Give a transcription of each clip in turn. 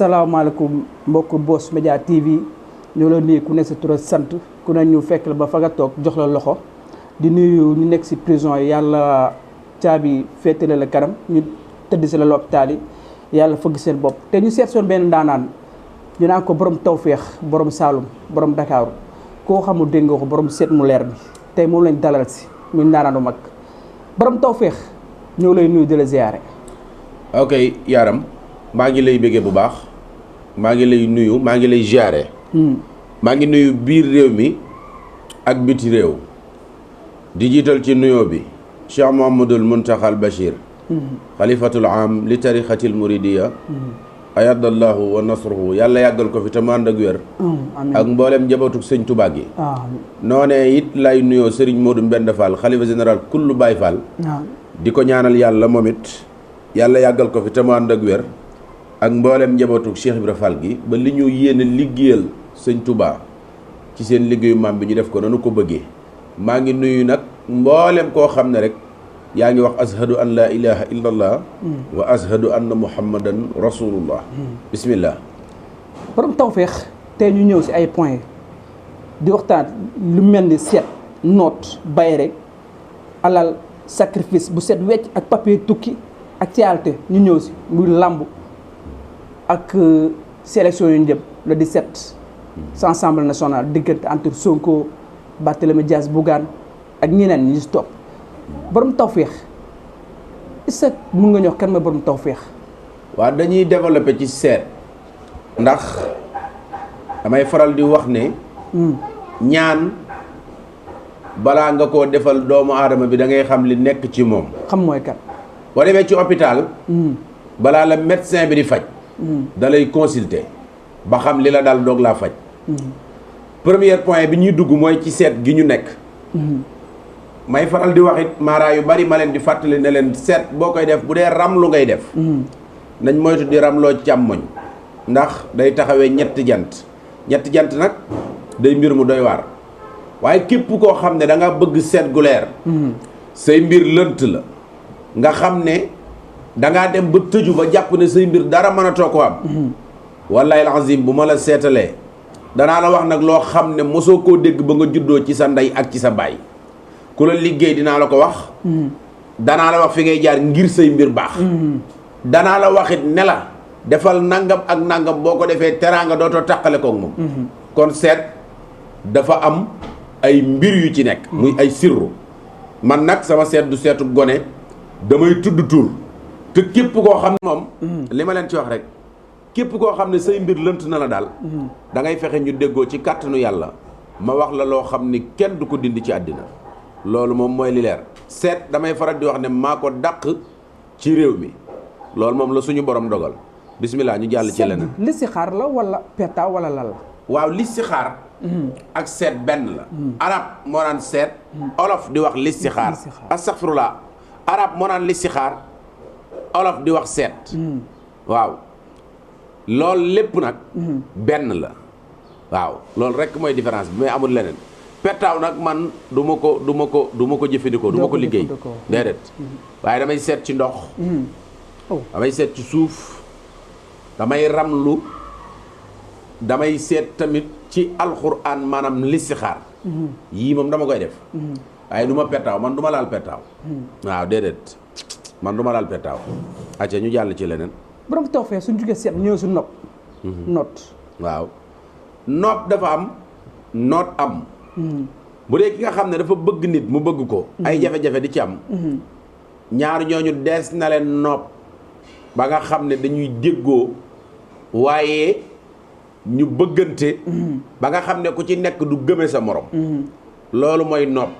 asalaamaaleykum mbokk Boss Media TV ñoo la nuyu ku nekk sa tur sant ku ne ñu fekk la ba fa nga toog jox la loxo di nuyu ñu nekk si prison yi yàlla caabi féetale la kanam ñu tëdd si la lopitaal yi yàlla fëgg seen bopp te ñu seet soon benn ndaanaan ñu naan ko borom tawféex borom Saalum borom Dakar koo xamul dégg nga ko borom seet mu leer bi tey moom lañ dalal si ñu ndaanaanu mag borom tawféex ñoo lay nuyu di la ziyaare. ok Yaram maa ngi lay bëggee bu baax maa ngi lay nuyu maa ngi lay ziyaare. maa ngi nuyu biir réew mi ak biti réew di jiital ci nuyoo bi Cheikh Mouhamadoul Mountakha al Bachir xalifatul am li tarixatil muridiya ayadallahu wa nasruhu yàlla yàggal ko fi te mu ànd ak wér ak mboolem njabootug sëñ Tuubaa gi noonee it lay nuyoo Serigne Modou Mbend Fall xalifa général kullu Baye Fall di ko ñaanal yàlla moom it yàlla yàggal ko fi te mu ànd ak wér ak mboolem njabootug Cheikh Ibra Fall gi ba li ñu yéene liggéeyal sëñ Touba ci seen liggéeyu maam bi ñu def ko nanu ko bëggee maa ngi nuyu nag mboolem koo xam ne rek yaa ngi wax ashadu an laa ilaha illa allah wa ashadu anna muhammadan rasulullah bismillah borom tawféex tey ñu ñëw si ay point di waxtaan lu mel ni seet noot bay rek alal sacrifice bu set wecc ak papier tukki actualité ñu ñëw si muy làmb ak sélection yu ñu jëm le 17 sa Assemblée nationale diggante entre Sonko Barthélémy Dias Bougane ak ñeneen ñi si topp borom tawféex est-ce que mun nga ñëw kan mooy borom tawféex. waaw dañuy développé ci seet ndax damay faral di wax ne ñaan balaa nga koo defal doomu aadama bi da ngay xam li nekk ci moom. xam mooy kan. boo demee ci hôpital balaa la médecin bi di faj da lay consulter ba xam li la daal doog laa faj premier point bi ñuy dugg mooy ci seet gi ñu nekk may faral di wax it maaraa yu bari ma leen di fàttali ne leen seet boo koy def bu dee ramlu ngay def nañ moytu di ramloo càmmoñ ndax day taxawee ñetti jant nag day mbir mu doy waar waaye képp koo xam ne da nga bëgg seet gu leer say mbir lënt la nga xam ne dangaa dem ba tëju ba jàpp ne say mbir dara mën a too ko am wallahi alazim bu ma la seetalee danaa la wax nag loo xam ne mosoo koo dégg ba nga juddoo ci sa ndey ak ci sa baay ku la liggéey dinaa la ko wax danaa la wax fi ngay jaar ngir say mbir baax danaa la waxit ne la defal nangam ak nangam boo ko defee teraanga dootoo tàqale koog moom kon seet dafa am ay mbir yu ci nekk muy ay sirru man nag sama seet du seetu gone damay tudd tur te képp koo xam ne moom li ma leen ci wax rek képp koo xam ne say mbir lënt na la daal da ngay fexe ñu déggoo ci kàttanu yàlla ma wax la loo xam ni kenn du ko dindi ci àddina loolu moom mooy li leer seet damay faral di wax ne maa ko dàq ci réew mi loolu moom la suñu borom dogal bismillah ñu jàll ci leneen listixaar la wala peta wala lan la waaw listixaar ak seet benn la arab moo naan seet olof di wax listixaar astaghfirullah arab moo naan listixaar olof di wax seet waaw loolu lépp nag benn la waaw loolu rekk mooy différence bi mais amul leneen pettaaw nag man du ma ko jëfandikoo du ma ko liggéey déedéet waaye damay seet ci ndox damay seet ci suuf damay ramlu damay seet tamit ci alxuraan maanaam listixaar yii moom dama koy def waaye du ma pettaaw man du ma laal pettaaw waaw déedéet man du ma laal pettaaw acca ñu jàll ci leneen borom tawféex suñ jógee seet ñëw si nopp noot waaw nopp dafa am noot am bu dee ki nga xam ne dafa bëgg nit mu bëgg ko ay jafe-jafe di ci am ñaar ñooñu dees na leen nopp ba nga xam ne dañuy déggoo waaye ñu bëggante ba nga xam ne ku ci nekk du gëme sa morom loolu mooy nopp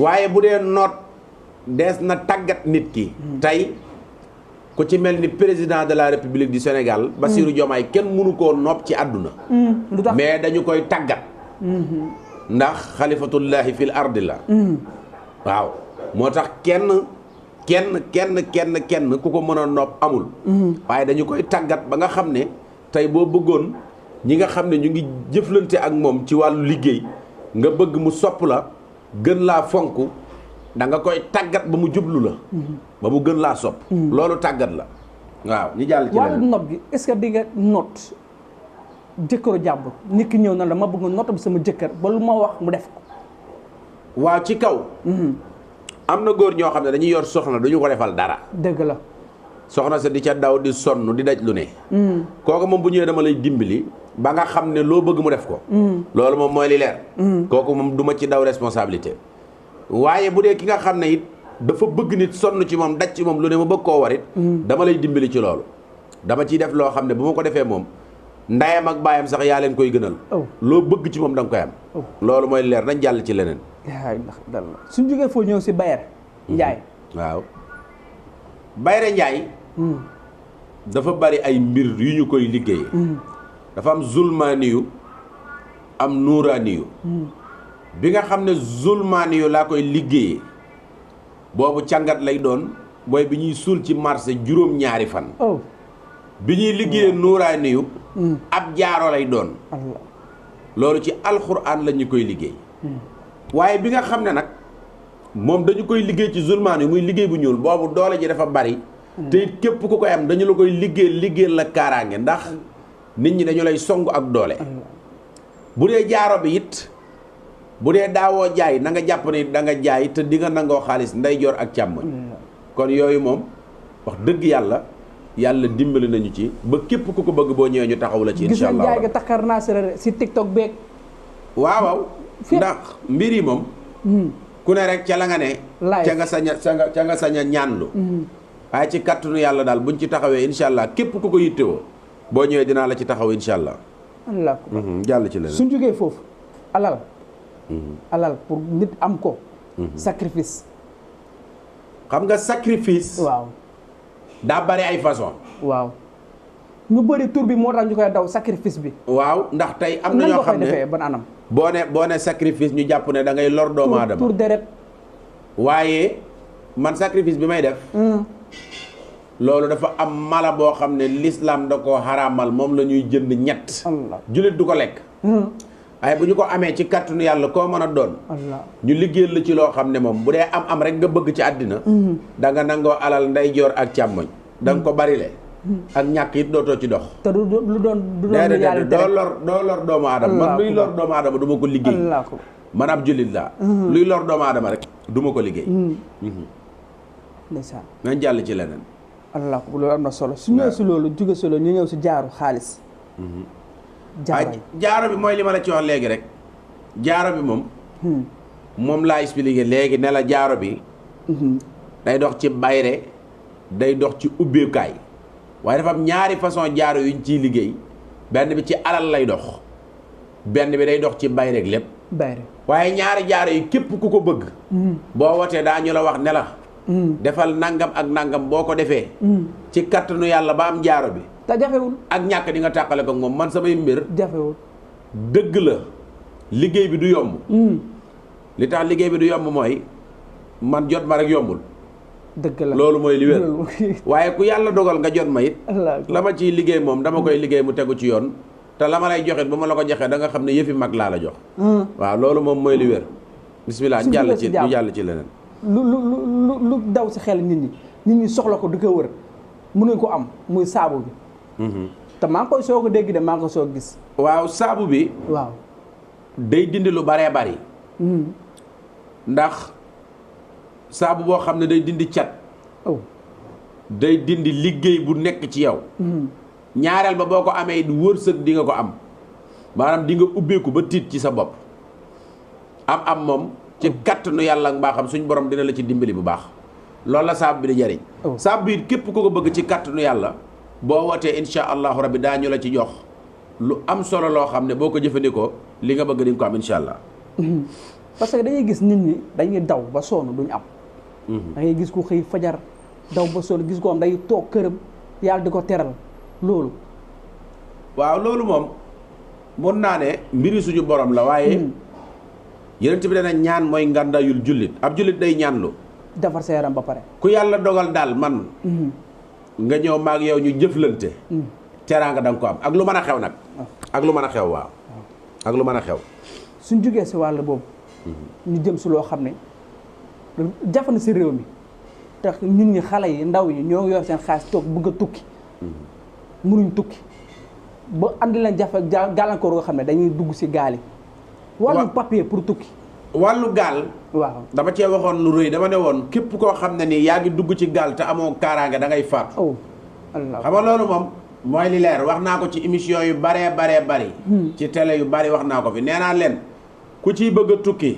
waaye bu dee noot dees na tàggat nit ki tey ku ci mel ni président de la république du Sénégal Bassirou Diomaye kenn mënu koo nopp ci àdduna mais dañu koy tàggat ndax xalifatullahi fil ardi la waaw moo tax kenn ku ko mën a nopp amul waaye dañu koy tàggat ba nga xam ne tey boo bëggoon ñi nga xam ne ñu ngi jëflante ak moom ci wàllu liggéey nga bëgg mu sopp la gën laa fonk da nga koy tàggat ba mu jublu la ba mu gën laa sopp loolu tàggat la waaw ñu jàll ci wàllu leneen. note gi est-ce que di nga note jëkkëru jàmbur nit ki ñëw na la ma bëgg note bi sama jëkkër ba lu ma wax mu def ko. waaw ci kaw. am na góor ñoo xam ne dañuy yor soxna duñu ko defal dara. dëgg la. soxna sa di ca daw di sonn di daj lu ne. kooku moom bu ñëwee dama lay dimbali ba nga xam ne loo bëgg mu def ko. loolu moom mooy li leer. kooku moom du ma ci daw responsabilité. waaye bu dee ki nga xam ne it dafa bëgg nit sonn ci moom daj ci moom lu ne ma bëgg koo war it. dama lay dimbali ci loolu. dama ciy def loo xam ne bu ma ko defee moom ndayam ak baayam sax yaa leen koy gënal. loo bëgg ci moom da nga koy am. loolu mooy leer nañ jàll ci leneen. yaa ndax dal la suñ jógee foo ñëw si Bayre Njaay. waaw Bayre Njaay. dafa bari ay mbir yu ñu koy liggéeyee. dafa am zulmaaniyu am nuuraaniyu. bi nga xam ne zulmaaniyu laa koy liggéeyee boobu càngat lay doon booy bi ñuy suul ci marché juróom-ñaari fan. bi ñuy liggéeyee nuuraaniyu ab jaaro lay doon. loolu ci alxuraan la ñu koy liggéey. waaye bi nga xam ne nag moom dañu koy liggéey ci zulmaaniyu muy liggéey bu ñuul boobu doole ji dafa bari. te it képp ku koy am dañu la koy liggéeyal la kaaraange ndax nit ñi dañu lay song ak doole. bu dee jaaro bi it bu dee daawoo jaay na nga jàpp ne da nga jaay te di nga nangoo xaalis ndeyjoor ak càmmoñ. kon yooyu moom wax dëgg yàlla dimbali nañu ci ba képp ku ko bëgg boo ñëwee ñu taxaw la ci. incha allah gis nañ jaay ga takkar naa si TikTok beeg. waaw ndax mbir yi moom. ku ne rek ca la nga ne. ca nga sañ a ñaanlu. waaye ci kàttanu yàlla daal buñ ci taxawee incha allah képp ku ko yittewoo boo ñëwee dinaa la ci taxaw incha allah. allah jàll ci leneen suñ jógee foofu alal. alal pour nit am ko. sacrifice. xam nga sacrifice. waaw. daa bari ay façon. waaw ñu bëri tur bi moo tax ñu koy daw sacrifice bi. waaw ndax tey am na ñoo xam ne defee ban anam. boo ne sacrifice ñu jàpp ne da ngay lor doomu aadama. tur deret. waaye man sacrifice bi may def. loolu dafa am mala boo xam ne l'islam da koo xaraamal moom la ñuy jënd ñett. jullit du ko lekk. waaye bu ñu ko amee ci kàttanu yàlla koo mën a doon. ñu liggéeyal la ci loo xam ne moom bu dee am rek nga bëgg ci àddina. da nga nangoo alal ndeyjoor ak càmmoñ. da nga ko barile. ak ñàkk it dootoo ci dox. te du doon déedéet doo lor doomu aadama. man luy lor doomu aadama du ma ko liggéey. man ab jullit laa. luy lor doomu aadama rek du ma ko liggéey. ndeysaan nañ jàll ci leneen. allah ko loolu am na solo su ñëwee si loolu jóge si loolu ñu ñëw si jaaru xaalis. jaaro bi mooy li ma la ci wax léegi rek. jaaro bi moom laa expliqué léegi ne la jaaro bi. day dox ci bayre day dox ci ubbeekaay. waaye dafa am ñaari façon jaaro yuñ ciy liggéey benn bi ci alal lay dox benn bi day dox ci bayre ak lépp. bayre waaye ñaari jaaro yi képp ku ko bëgg. boo wootee daa ñu la wax ne la. defal nangam ak nangam boo ko defee. ci kattanu yàlla ba am jaaro bi. te jafewul. ak ñàkk di nga tàqale ko moom man samay mbir. jafewul. dëgg la liggéey bi du yomb. li tax liggéey bi du yomb mooy man jot ma rek yombul. dëgg la loolu mooy li wér. waaye ku yàlla dogal nga jot ma it. la ma ciy liggéey moom dama koy liggéey mu tegu ci yoon. te la ma lay joxit bu ma la ko joxee da nga xam ne yëfi mag laa la jox. waaw loolu moom mooy li wér. bismillah ñu jàll ci leneen. lu daw si xel nit ñi soxla ko du ko wër mënuñ ko am muy saabu bi. te maa ngi koy soog a dégg de maa ngi ko soog gis. waaw saabu bi. waaw day dindi lu baree bari. ndax saabu boo xam ne day dindi cat. day dindi liggéey bu nekk ci yow. ñaareel ba boo ko amee wërsëg di nga ko am maanaam di nga ubbeeku ba tiit ci sa bopp am moom. ci kattanu yàlla ak mbaaxam suñ borom dina la ci dimbali bu baax loolu la saabu bi di jariñ. saabu bi képp ku ko bëgg ci kattanu yàlla boo wootee insha allahu rabbi daañu la ci jox lu am solo loo xam ne boo ko jëfandikoo li nga bëgg di nga ko am insha allah. parce que dañuy gis nit ñi dañuy daw ba sonn duñ am. da ngay gis ku xëy fajar daw ba sonn gis ko am day toog këram yàlla di ko teral loolu. waaw loolu moom mun naa ne mbiri suñu borom la waaye. yonent bi dana ñaan mooy ngàndaayul jullit ab jullit day ñaanlu. defar sa yaram ba pare. ku yàlla dogal daal man. nga ñëw maag yow ñu jëflante. teraanga da nga ko am ak lu mën a xew nag. ak lu mën a xew waaw. ak lu mën a xew. suñ jógee si wàll boobu. ñu jëm si loo xam ne jafe na si réew mi tax ñun ñi xale yi ndaw yi ñoo yor seen xaalis toog bëgg a tukki mënuñ tukki ba andi leen jafe gàllankoor nga xam ne dañuy dugg si gaal yi. wàllu papier pour tukki. wàllu gaal. waaw dama cee waxoon lu rëy dama ne woon képp koo xam ne nii yaa ngi dugg ci gaal te amoo kaaraange da ngay faat. oh Allah. xam nga loolu moom mooy li leer wax naa ko ci émission yu baree bari. ci télé yu bari wax naa ko fi nee naa leen ku ciy bëgg a tukki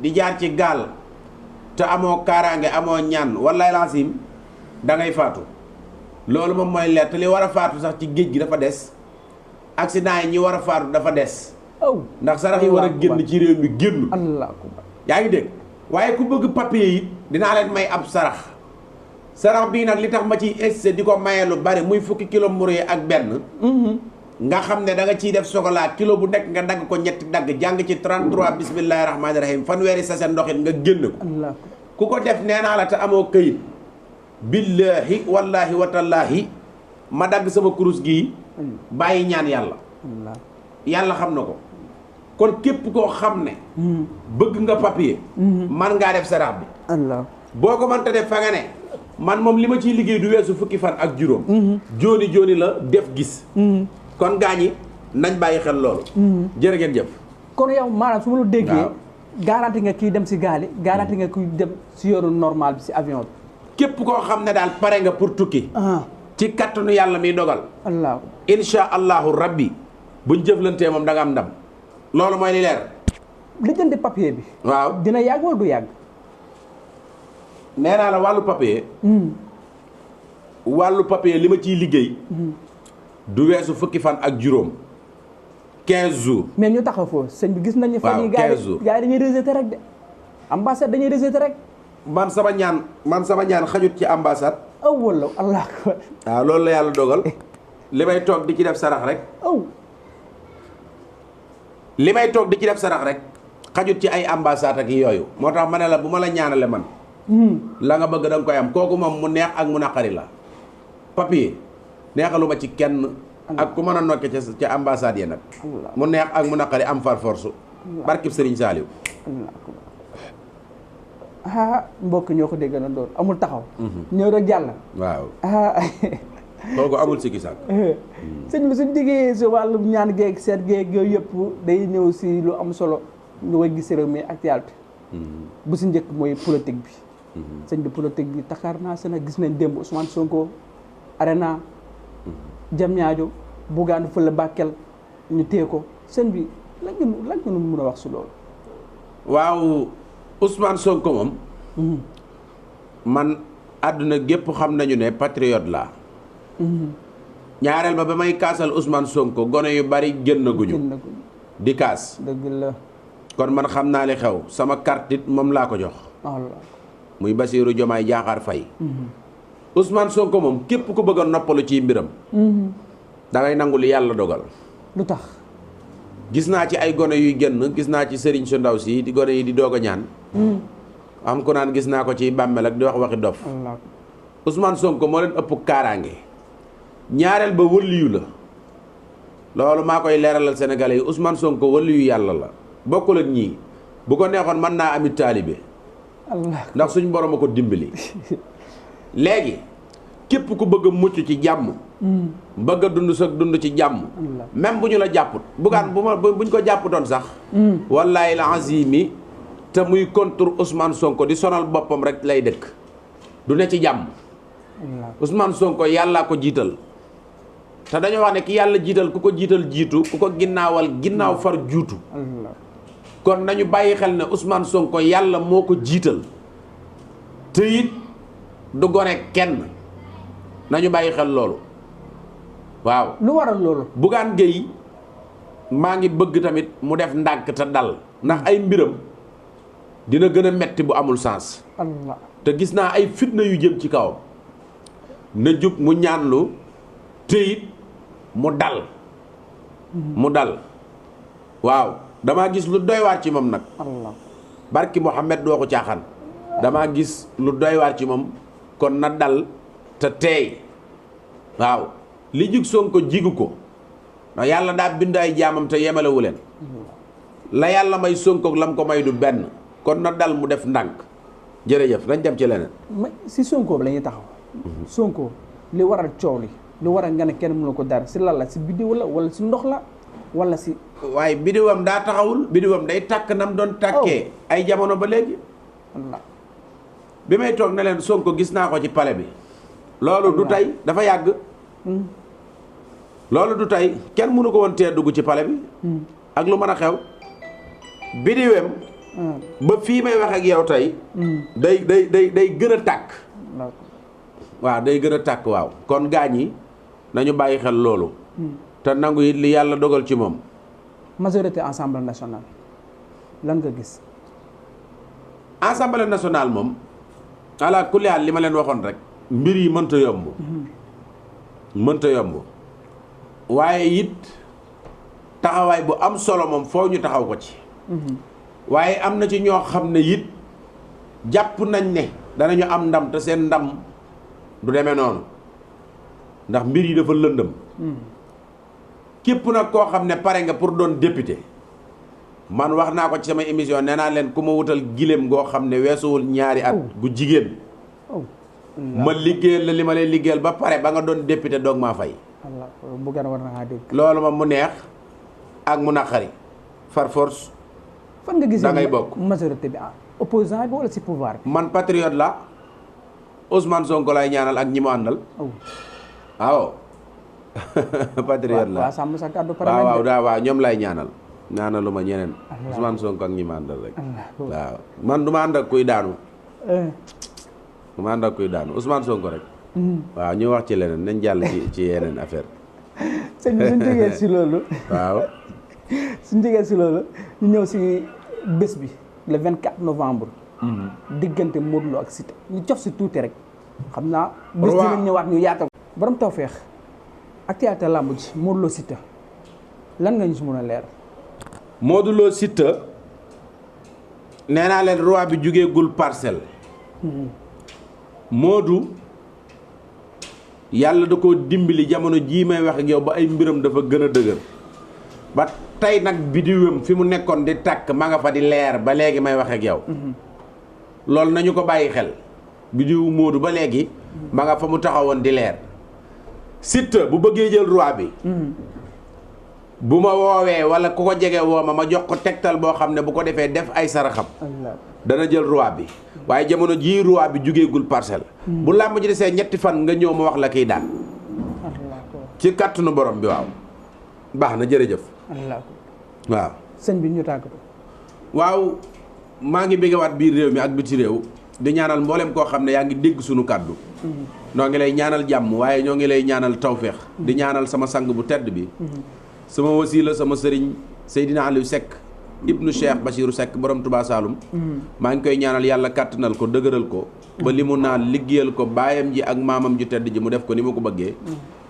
di jaar ci gaal te amoo kaaraange amoo ñaan wallaay laasim da ngay faatu. loolu moom mooy leer te li war a faatu sax ci géej gi dafa des accident yi ñi war a faatu dafa des. ndax sarax yi war a génn ci réew mi génn. yaa ngi dégg waaye ku bëgg papier yi dinaa leen may ab sarax bii nag li tax ma ciy insisté di ko maye lu bari muy fukki kilo mburu yi ak benn. nga xam ne da nga ciy def chocolat kilo bu nekk nga dagg ko ñetti dagg jàng ci 33 bismillahi rahmaani rahim fanweeri sa seen ndoxit nga génn ko. ku ko def nee naa la te amoo këyit. billahi wallahi watallaahi ma dagg sama kurus gii bàyyi ñaan yàlla. yàlla xam na ko. kon képp koo xam ne. bëgg nga papier. man ngaa def sarax bi. boo ko mënta def fa nga ne. man moom li ma ciy liggéey du weesu fukki fan ak juróom. jooni la def gis. kon gaañi nañ bàyyi xel loolu. jërë ngeen jëf. kon yow maanaam su ma la déggee. garanti nga kiy dem si gaal yi garanti nga kuy dem si yoonu normal bi si avion bi. képp koo xam ne daal pare nga pour tukki. ci kattanu yàlla miy dogal. insha allahu rabbi buñ jëflantee moom da nga am ndam. loolu mooy li leer. li jënd papier bi. waaw dina yàgg wala du yàgg. nee naa la wàllu papier. wàllu papier li ma ciy liggéey. du weesu fukki fan ak juróom. 15 jours. mais ñu taxaw foofu sëñ bi gis nañu. waaw 15 jours fan yii gars yi dañuy rejeté rek de. ambassade dañuy rejeté rek. man sama ñaan xajut ci ambassade. wala allah akbar. waaw loolu la yàlla dogal. li may toog di ci def sarax rek. li may toog di ci def sarax rek. xajut ci ay ambassade ak yooyu. moo tax ma ne la bu ma la ñaanale man. la nga bëgg da nga koy am kooku moom mu neex ak mu naqari la. papier neexaluma ci kenn. ak ku mën a nokke ca ambassade yi nag. mu neex ak mu naqari am far force. barkib Serigne Saliou. mbokk ñoo ko dégg na doon amul taxaw. ñëw rek jàll. waaw. kooku amul sikki sàkk. sëñ bi suñ diggee si wàllum ñaan geeg seet geeg yooyu yëpp day ñëw si lu am solo ñu koy gis réew mi actualité. bu si njëkk mooy politique bi. sëñ bi politique bi taxaar naa seen gis nañ démb Ousmane Sonko Arena. Diamniadio Bougane fële Bakel ñu téye ko sëñ bi lan nga mën a wax si loolu. waaw Ousmane Sonko moom. man àdduna gépp xam nañu ne patriote laa. ñaareel ba may kaasal Ousmane Sonko gone yu bari génnaguñu. di kaas. dëgg la. kon man xam naa li xew sama carte it moom laa ko jox. muy Bassirou Diomaye Diakhar Faye. Ousmane Sonko moom képp ku bëgg a noppalu ci mbiram. da ngay nangu li yàlla dogal. lu tax. gis naa ci ay gone yuy génn gis naa ci sëriñ su ndaw si di gone yi di doog a ñaan. am ku naan gis naa ko ci bàmmeel ak di wax waxi dof. Ousmane Sonko moo leen ëpp kaaraange. ñaareel ba wëliyu la. loolu maa koy leeralal sénégalais yi Ousmane Sonko wëliyu yàlla la. bokkul ak ñii bu ko neexoon mën naa amit taalibe. ndax suñ borom a ko dimbali. léegi képp ku bëgg a mucc ci jàmm. bëgg a dund sa dund ci jàmm. même bu ñu la jàpput. bugaan buñ ko jàpputoon sax. wallaahi la azimi te muy contre Ousmane Sonko di sonal boppam rek lay dëkk. du ne ci jàmm. Ousmane Sonko yàllaa ko jiital. te dañoo wax ne ki yàlla jiital ku ko jiital jiitu ku ko ginnaawal ginnaaw far juutu. kon nañu bàyyi xel ne Ousmane Sonko yàlla moo ko jiital. te it du gone kenn nañu bàyyi xel loolu waaw. lu waral loolu. Bougane Gueye maa ngi bëgg tamit mu def ndànk te dal ndax ay mbiram dina gën a metti bu amul sens. te gis naa ay fitna yu jëm ci kawam na jug mu ñaanlu te it mu dal. mu dal waaw damaa gis lu doy waar ci moom nag. barki Mouhamed doo ko caaxaan. damaa gis lu doy waar ci moom kon na dal te teey waaw li jig Sonko jigu ko ndax yàlla daa bind ay jaamam te yemalewu leen la yàlla may Sonko lam ko may du benn kon na dal mu def ndànk jërëjëf dañ dem ci leneen. si Sonko bi la ñuy taxaw. Sonko li waral coow li lu war a nga ne kenn mënu ko dara si lan la si biddiw la wala si ndox la wala si. waaye biddiwam daa taxawul biddiwam day tàkk nam doon tàkkee ay jamono ba léegi. bi may toog ne leen Sonko gis naa ko ci palais bi. loolu du tey dafa yàgg. loolu du tey kenn mënu ko woon tee dugg ci palais bi. ak lu mën a xew. biddiwam. ba fii may wax ak yow tey. day gën a tàkk. waaw day gën a tàkk waaw kon gaañ yi nañu bàyyi xel loolu. te nangu it li yàlla dogal ci moom. majorité assemblée nationale lan nga gis. assemblée nationale moom. ala kulli haal li ma leen waxoon rek. mbir yi mënta yomb. mënta yomb. waaye it taxawaay bu am solo moom foo ñu taxaw ko ci. waaye am na ci ñoo xam ne it jàpp nañ ne danañu am ndam te seen ndam du demee noonu ndax mbir yi dafa lëndëm. képp nag koo xam ne pare nga pour doon député man wax naa ko ci sama émission nee naa leen ku ma wutal giléem goo xam ne weesuwul ñaari at gu jigéen ma liggéeyal la li ma lay liggéeyal ba pare ba nga doon député doog maa fay. bu gën a war na dégg. loolu moom mu neex ak mu naqari far force. fan nga gisee da ngay bokk majorité bi opposant bi wala si pouvoir bi. man patriote la Ousmane Sonko lay ñaanal ak ñi mu àndal. waaw. patriote la waaw sàmm sa kàddu waaw ñoom lay ñaanal. ñaanalu ma ñeneen. Ousmane Sonko ak ñi mu àndal rek. waaw man du ma ànd ak kuy daanu. du ma ànd ak kuy daanu Ousmane Sonko rek. waaw ñu wax ci leneen nañ jàll ci yeneen affaire. sëñ bi suñ jógee si loolu. waaw. suñ jógee si loolu ñu ñëw si bés bi le 24 novembre. diggante Modou Lo ak Siteu ñu jox si tuuti rek. xam naa bés dinañ ñëwaat ñu yaatal. borom Tawfekh actualité làmb ji Modou Lo Siteu lan nga ñu si mën a leer. Modou Lo Siteu nee naa leen roi bi jugeegul parcelle. Modou yàlla da koo dimbali jamono jii may wax ak yow ba ay mbiram dafa gën a dëgër ba tey nag bidiwam fi mu nekkoon di tàkk ma nga fa di leer ba léegi may wax ak yow. loolu nañu ko bàyyi xel bidiwu Modou ba léegi ma nga fa mu taxawoon di leer. Siteu bu bëggee jël roi bi. bu ma woowee wala ku ko jege woo ma jox ko tegtal boo xam ne bu ko defee def ay saraxam. dana jël roi bi. waaye jamono jii roi bi jugeegul parcelle. bu làmb ji desee ñetti fan nga ñëw ma wax la kiy daan. ci kàttanu borom bi waaw. baax na jërëjëf. waaw. sëñ bi ñu tàggatoo. waaw maa ngi béggewaat biir réew mi ak biti réew. di ñaanal mboolem koo xam ne yaa ngi dégg sunu kàddu. noo ngi lay ñaanal jàmm waaye ñoo ngi lay ñaanal tawféex. di ñaanal sama sang bu tedd bi. sama wasila sama sëriñ Seydina Aliou Seck ibnu Cheikh Bachirou Seck borom Touba Saloum. maa ngi koy ñaanal yàlla kàttanal ko dëgëral ko. ba li mu naan liggéeyal ko baayam ji ak maamam ju tedd ji mu def ko ni mu ko bëggee.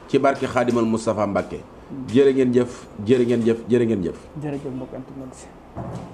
ci barke Xaadimal Moustapha Mbacké. jërë ngeen jëf jërë ngeen jëf jërë ngeen jëf. jërëjëf mbokk